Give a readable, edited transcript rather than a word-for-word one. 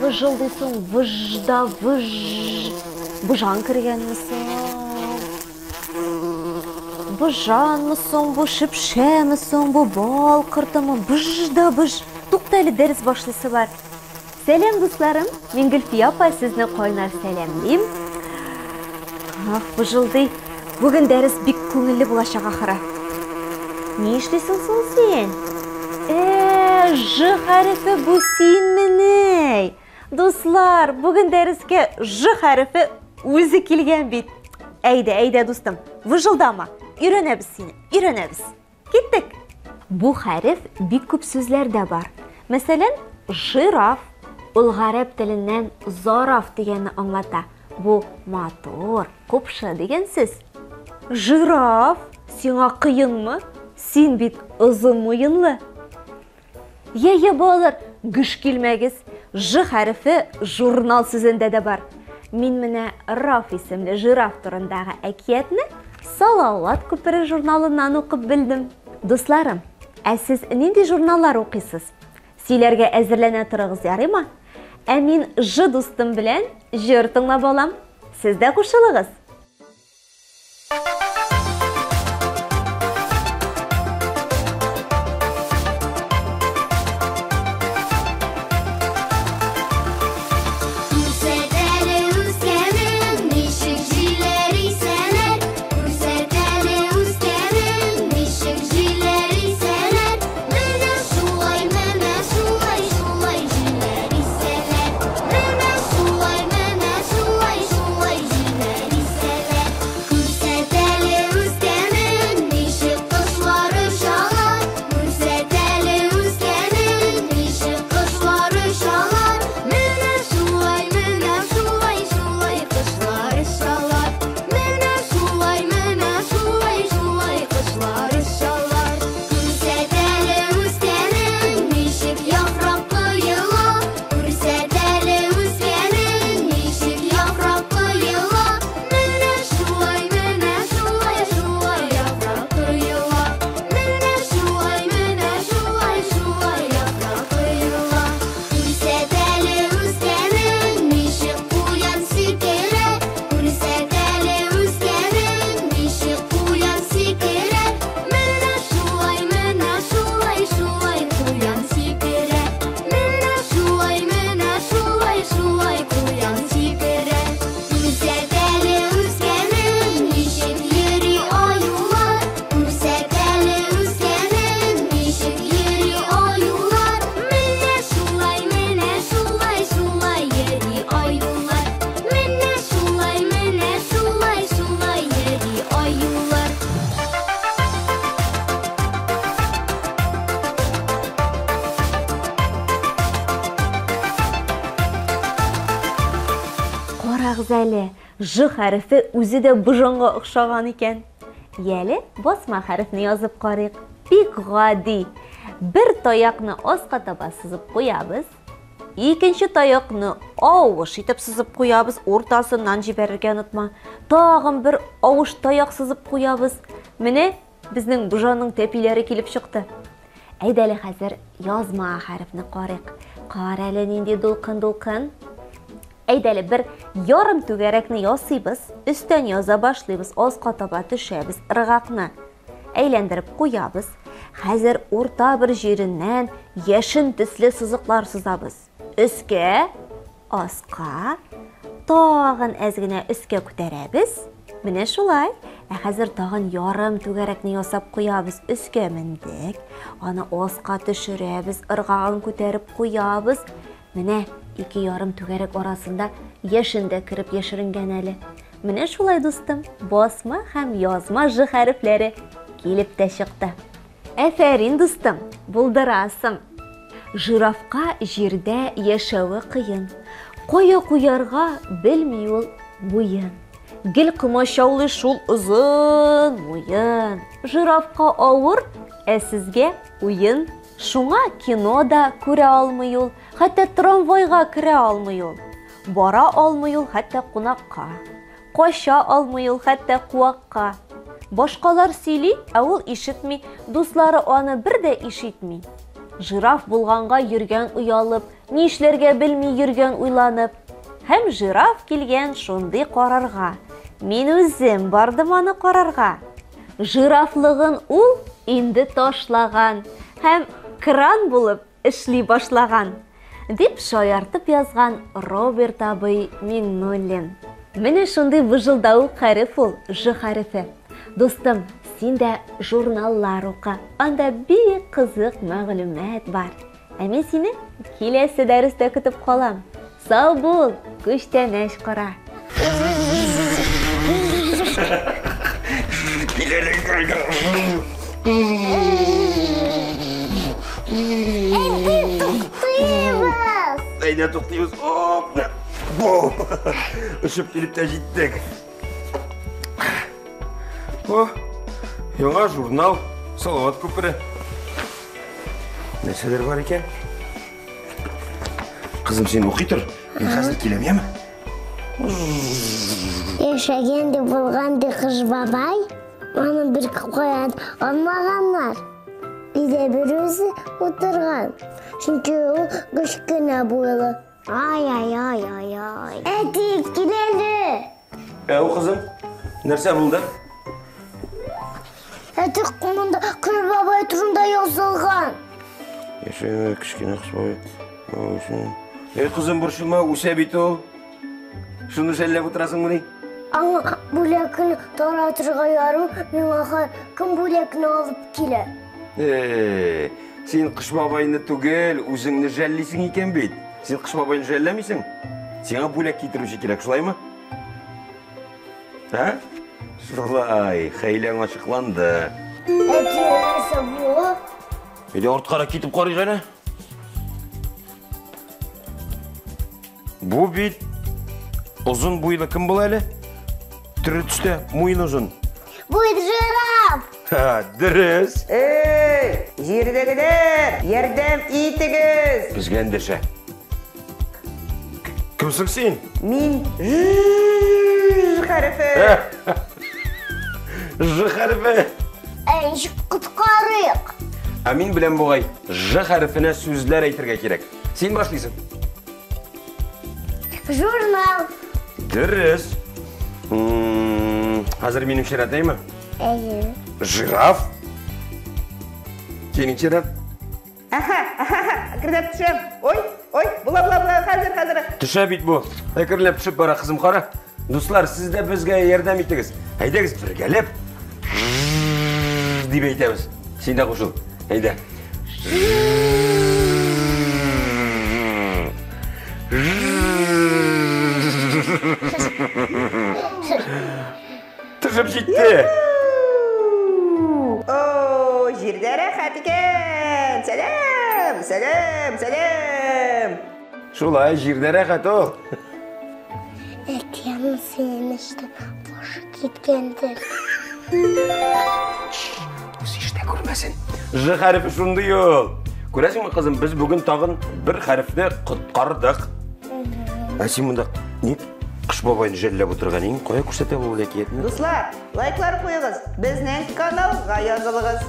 выжылдый соң? Выж да выж. Быжан кергәнме соң? Быжанмы соң бу, шөпшәме соң бу, бал кортымы? Быж да быж. Тукта әле, дәрес башлыйсы бар. Сәлам, дусларым! Мин Гөлфия апа, сезне кайнар сәламлим. Ах, быжылдый. Бүген дәрес бик күңелле булачак ахыры. Ни эшлисең соң син? Э, Ж хәрефе бу синмени? Дуслар, бүген дәрескә Ж хәрефе үзе килгән бит. Әйдә, әйдә, дустым, выжылдама. Өйрәнәбез сине, өйрәнәбез. Киттек! Бу хәреф бик күп сүзләрдә бар. Мәсәлән, жираф. Ул гарәп теленнән зараф дигәнне аңлата. Бу матур, купшы дигән сүз. Жираф, сиңа кыенмы? Син бит озын муенлы. Йә, йә, балалар, гөж килмәгез. Ж хәрефе журнал сүзендә дә бар. Мин менә Раф исемле жираф турындагы әкиятне Салават күпере журналыннан укып белдем. Дусларым, ә сез нинди журналлар укыйсыз? Сөйләргә әзерләнә торыгыз, ярыймы? Ә мин Ж дустым белән җыр тыңлап алам. Сез дә кушылыгыз. Күрсәт әле үскәнең, ничек җилләр исәләр. Күрсәт әле үскәнең, ничек җилләр исәләр. Менә шулай, менә шулай, шулай җилләр исәләр. Менә шулай, менә шулай, шулай җилләр исәләр. Күрсәт әле үскәнең, ничек кошлар очалар. Күрсәт әле үскәнең, ничек кошлар очалар. Менә шулай, менә шулай, шулай кошлар очалар. Менә шулай, менә шулай, шулай кошлар очалар. Күрсәт әле үскәнең, ничек яфрак коела. Күрсәт әле үскәнең, ничек яфрак коела. Менә шулай, менә шулай, шулай яфрак коела. Менә шулай, менә шулай, шулай яфрак коела. Күрсәт әле үскәнең, ничек куян сикерә. Күрсәт әле үскәнең, ничек куян сикерә. Менә шулай, менә шулай, шулай куян сикерә. Менә шулай, менә шулай, шулай куян сикерә. Күрсәт әле үскәнең, ничек йөри аюлар. Күрсәт әле үскәнең, ничек йөри аюлар. Менә шулай, менә шулай, шулай йөри аюлар. Менә шулай, менә шулай, шулай йөри аюлар. Карагыз әле, Ж хәрефе үзе дә быжанга охшаган икән. Яле, басма хәрефне язып карыйк. Бик гади. Бер таякны аска таба сызып куябыз. Икенче таякны авыш итеп сызып куябыз, уртасыннан җибәрергә онытма. Тагын бер авыш таяк сызып куябыз. Менә безнең быжаның тәпиләре килеп чыкты. Әйдә әле хәзер язма хәрефне карыйк. Кара әле нинди дулкын-дулкын. Әйдә әле бер ярым түгәрәкне ясыйбыз, өстән яза башлыйбыз, аска таба төшәбез, ыргакны әйләндереп куябыз. Хәзер урта бер җиреннән яшен төсле сызыклар сызабыз. Өскә, аска, тагын әз генә өскә күтәрәбез. Менә шулай. Ә хәзер тагын ярым түгәрәкне ясап куябыз. Өскә мендек, аны аска төшерәбез, ыргагын күтәреп куябыз. Менә ике ярым түгәрәк арасында яшен дә кереп яшеренгән әле. Менә шулай, дустым, басма һәм язма Ж хәрефләре килеп тә чыкты. Әфәрин, дустым, булдырасың. Жирафка җирдә яшәве кыен. Кая куярга белми ул буен. Гел комачаулый шул озын муен. Жирафка авыр, ә сезгә уен. Шуңа кино да күрә алмый ул, хәтта трамвайга керә алмый ул. Бара алмый ул хәтта кунакка. Кача алмый ул хәтта куакка. Башкалар сөйли, ә ул ишетми, дуслары аны бер дә ишетми. Жираф булганга йөргән оялып, нишләргә белми йөргән уйланып. Һәм жираф килгән шундый карарга. Мин үзем бардым аны карарга. Жирафлыгын ул инде ташлаган һәм кран булып эшли башлаган, дип шаяртып язган Роберт абый Миңнуллин. Менә шундый выжылдавык хәреф ул, Ж хәрефе. Дустым, син дә журналлар укы, анда бик кызык мәгълүмат бар. Ә мин сине киләсе дәрестә көтеп калам. Сау бул, күчтәнәч кара. Әйдә туктыйбыз. Әйдә туктыйбыз. Оп! Бу! Очып килеп тә җиттек. О, яңа журнал, Салават күпере. Нәрсәләр бар икән? Кызым, син укый тор. Мин хәзер киләм, яме? Яшәгән ди булган ди Кыш бабай. Аны бер каян алмаганнар. Өйдә бер үзе утырган. Чөнки ул кечкенә буйлы. Ай-ай-ай-ай-ай. Әти, кил әле. Әү, кызым, нәрсә булды? Әти, монда Кыш бабай турында язылган. Яшәгән кечкенә Кыш бабай. Эй, кызым, борчылма, үсә бит ул. Шуны жәлләп утырасыңмыни? Аңа бүләкне таратырга ярым, миңа кем бүләкне алып килә? Эй, син Кыш бабайны түгел, үзеңне жәллисең икән бит. Син Кыш бабайны жәлләмисең? Сиңа бүләк китерүче кирәк, шулаймы? Ә? Шулай, хәйләң ачыкланды. Әти, нәрсә бу? Әйдә, арткарак китеп карыйк әле. Бу бит озын буйлы кем була әле? Төрле төстә, муен озын. Бу жираф! Ха, дөрес. Эй, җирдәгеләр, ярдәм итегез! Безгә эндәшә. Кемсең син? Мин Ж хәрефе. Ж хәрефе. Ә ничек коткарыйк? Ә мин беләм бугай, Ж хәрефенә сүзләр әйтергә кирәк. Син башлыйсың. Журнал. Дөрес. Хәзер минем чират, әйме? Әйе. Жираф. Синең чират. Аха, аха, әкренләп төшәм. Ой, ой, була, була, була, хәзер, хәзер. Төшә бит бу. Әкренләп төшеп бара, кызым, кара. Дуслар, сез дә безгә ярдәм итегез. Әйдәгез, бергәләп дип әйтәбез. Син дә кушыл. Әйдә. Төшеп җитте. О, җирдә рәхәт икән. Сәлам, сәлам, сәлам. Шулай, җирдә рәхәт ул. Әти, аның сөенечтән башы киткәндер. Үз ишетә күрмәсен. Ж хәрефе шундый ул. Күрәсеңме, кызым, без бүген тагын бер хәрефне коткардык. Ә син монда ник Кыш бабайны жәлләп утырган идең? Кая күрсәтә бу әкиятне? Дуслар, лайклар куегыз, безнең каналга язылыгыз.